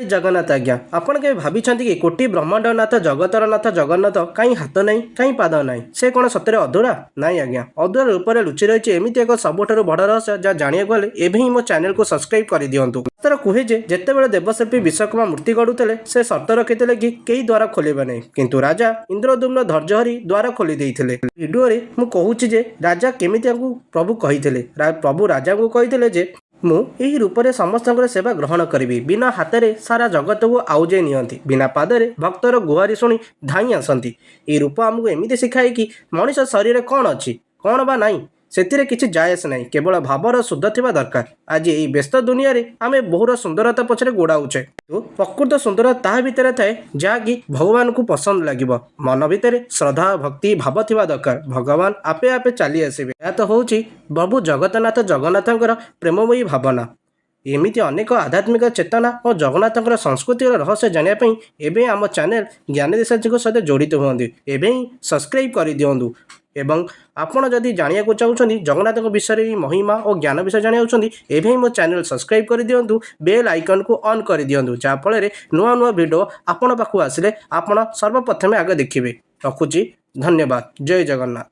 ଜଗନ୍ନାଥ ଆଜ୍ଞା, ଆପଣ କେବେ ଭାବିଛନ୍ତି କି କୋଟି ବ୍ରହ୍ମାଣ୍ଡ ନାଥ, ଜଗତର ନାଥ ଜଗନ୍ନାଥ କାହିଁ ହାତ ନାହିଁ, କାହିଁ ପାଦ ନାହିଁ? ସେ କ'ଣ ସତରେ ଅଧୁରା? ନାଇଁ ଆଜ୍ଞା, ଅଧୁରା ରୂପରେ ଲୁଚି ରହିଛି ଏମିତି ଏକ ସବୁଠାରୁ ବଡ଼ ରହସ୍ୟ, ଯାହା ଜାଣିବାକୁ ହେଲେ ଏବେ ହିଁ ମୋ ଚ୍ୟାନେଲକୁ ସବସ୍କ୍ରାଇବ୍ କରିଦିଅନ୍ତୁ। ଶାସ୍ତ୍ର କୁହେ ଯେ ଯେତେବେଳେ ଦେବଶିଳ୍ପୀ ବିଶ୍ୱକର୍ମା ମୂର୍ତ୍ତି ଗଢ଼ୁଥିଲେ, ସେ ସର୍ତ୍ତ ରଖିଥିଲେ କି କେହି ଦ୍ୱାର ଖୋଲିବେ ନାହିଁ। କିନ୍ତୁ ରାଜା ଇନ୍ଦ୍ରଦ୍ୟୁମ୍ନ ଧୈର୍ଯ୍ୟ ହରି ଦ୍ୱାର ଖୋଲି ଦେଇଥିଲେ। ଭିଡ଼ିଓରେ ମୁଁ କହୁଛି ଯେ ରାଜା କେମିତି ତାଙ୍କୁ ପ୍ରଭୁ କହିଥିଲେ। ପ୍ରଭୁ ରାଜାଙ୍କୁ କହିଥିଲେ ଯେ ମୁଁ ଏହି ରୂପରେ ସମସ୍ତଙ୍କର ସେବା ଗ୍ରହଣ କରିବି। ବିନା ହାତରେ ସାରା ଜଗତକୁ ଆଉଜେଇ ନିଅନ୍ତି, ବିନା ପାଦରେ ଭକ୍ତର ଗୁହାରି ଶୁଣି ଧାଇଁ ଆସନ୍ତି। ଏହି ରୂପ ଆମକୁ ଏମିତି ଶିଖାଏ କି ମଣିଷ ଶରୀରରେ କ'ଣ ଅଛି, କ'ଣ ବା ନାହିଁ, ସେଥିରେ କିଛି ଯାଏ ଆସେ ନାହିଁ। କେବଳ ଭାବର ଶୁଦ୍ଧ ଥିବା ଦରକାର। ଆଜି ଏହି ବ୍ୟସ୍ତ ଦୁନିଆରେ ଆମେ ବହୁର ସୁନ୍ଦରତା ପଛରେ ଗୋଡ଼ାଉଛେ, କିନ୍ତୁ ପ୍ରକୃତ ସୁନ୍ଦରତା ତାହା ଭିତରେ ଥାଏ ଯାହାକି ଭଗବାନଙ୍କୁ ପସନ୍ଦ ଲାଗିବ। ମନ ଭିତରେ ଶ୍ରଦ୍ଧା, ଭକ୍ତି ଭାବ ଥିବା ଦରକାର। ଭଗବାନ ଆପେ ଆପେ ଚାଲି ଆସିବେ। ଏହା ତ ହେଉଛି ପ୍ରଭୁ ଜଗତନାଥ ଜଗନ୍ନାଥଙ୍କର ପ୍ରେମମୟୀ ଭାବନା। ଏମିତି ଅନେକ ଆଧ୍ୟାତ୍ମିକ ଚେତନା ଓ ଜଗନ୍ନାଥଙ୍କର ସଂସ୍କୃତିର ରହସ୍ୟ ଜାଣିବା ପାଇଁ ଏବେ ଆମ ଚ୍ୟାନେଲ ଜ୍ଞାନଦିଶାଜୀଙ୍କ ସହିତ ଜଡ଼ିତ ହୁଅନ୍ତୁ। ଏବେ ହିଁ ସବସ୍କ୍ରାଇବ୍ କରିଦିଅନ୍ତୁ। ଏବଂ ଆପଣ ଯଦି ଜାଣିବାକୁ ଚାହୁଁଛନ୍ତି ଜଗନ୍ନାଥଙ୍କ ବିଷୟରେ, ଏହି ମହିମା ଓ ଜ୍ଞାନ ବିଷୟରେ ଜାଣିବାକୁ ଚାହୁଁଛନ୍ତି, ଏବେ ହିଁ ମୋ ଚ୍ୟାନେଲ ସବସ୍କ୍ରାଇବ୍ କରିଦିଅନ୍ତୁ, ବେଲ୍ ଆଇକନ୍କୁ ଅନ୍ କରିଦିଅନ୍ତୁ, ଯାହାଫଳରେ ନୂଆ ନୂଆ ଭିଡ଼ିଓ ଆପଣ ପାଖକୁ ଆସିଲେ ଆପଣ ସର୍ବପ୍ରଥମେ ଆଗ ଦେଖିବେ। ରଖୁଛି, ଧନ୍ୟବାଦ, ଜୟ ଜଗନ୍ନାଥ।